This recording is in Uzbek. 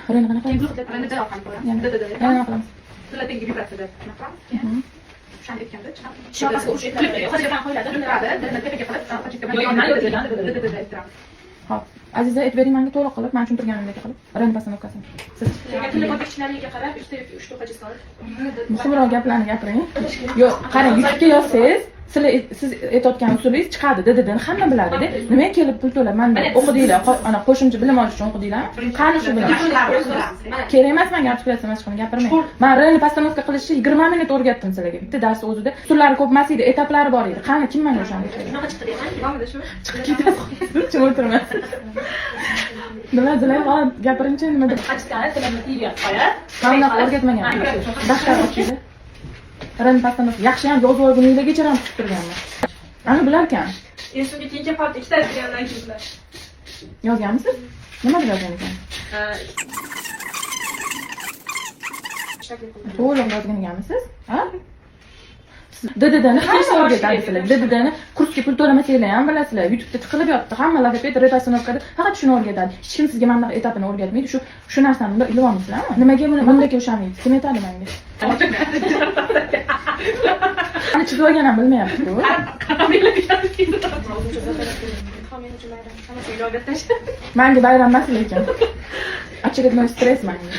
Reni qanaqa? Yana nima qilamiz? Hop. Aziza, aytib bering menga to'liq qilib, men tushuntirganimdek qilib. Reni постановка sini. Siz Qarab, uchta yoki uchta hojisi. Muhimroq gaplarni gapiring. Yo'q, qarang, YouTube'ga yozsangiz, sizlar, siz aytayotgan usulingiz chiqadi, DDDni hamma biladida. Nimaga kelib pul to'lab, manda o'qidinglar, ana qo'shimcha bilim olish uchun o'qidinglarmi? Qani shu bilim? Kerak emas menga artikulyatsiya mashqini gapirmang. Man reni постановка qilishni 20 minut o'rgatdim sizlarga. Bitta dars o'zida. Usullari ko'p emas edi, etaplari bor edi. Qani, kim mana o'shani aytadi? Shunaqa chiqdi deyman. Chiqib ketasiz, jim o'tirmaysiz. Nima, Zulayho, gapiringchi, nima deb? Hajjani tilini tiyib qo'yadi. Man unaqa o'rgatmaganman. Daftar ochingda. Reni постановка yaxshi ham yozib olguninglargacha ham kutib turganman. Ana bilarkan. Esimga keyin kelib qoldi, ikkita aytgandan keyin bular. Yozganmisiz? Nima deb yozgan ekan? To'liq yozgan ekanmisiz? Ha? DDDni hamma o'rgatadi sizlar. DDDni kursga pul to'lamasanglar ham bilasizlar. YouTube'da tiqilib yotibdi. Hamma logoped репостановка da faqat shuni o'rgatadi. Hech kim sizga mana bunaqa etapini o'rgatmaydi. Shu narsani bundoq ilib olmaysizlarmi? Nimaga buni bundaga o'xshamaydi? Kim aytadi menga? Ani chizib olgan ham bilmayapti-ku. Menga bayram emas lekin. Очередной стресс menga.